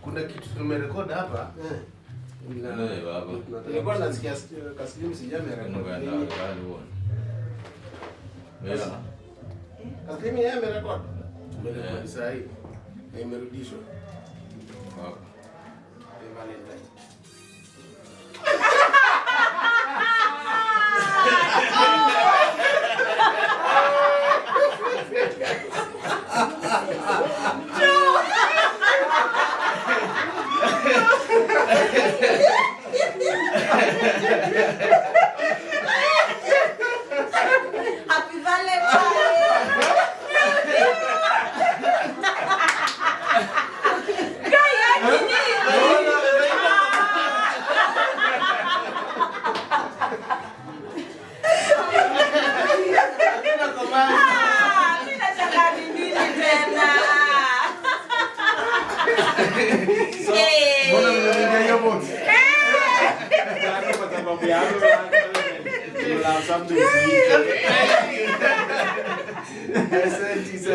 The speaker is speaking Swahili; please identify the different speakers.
Speaker 1: Kuna kitu tumerekod hapa.
Speaker 2: Nilikuwa nasikia Kaslim sijui amerekod nini. Kaslim yeye amerekod.
Speaker 1: Tumerekodi saa hii na imerudishwa.
Speaker 2: Ni Valentine.
Speaker 3: Happy Valentine. Ah, mimi nashangaa ni nini tena? Eh.
Speaker 1: Mbona mnaingia hiyo box?
Speaker 2: Kwa sababu ya hapo, you will have something to eat.
Speaker 1: Asante sana.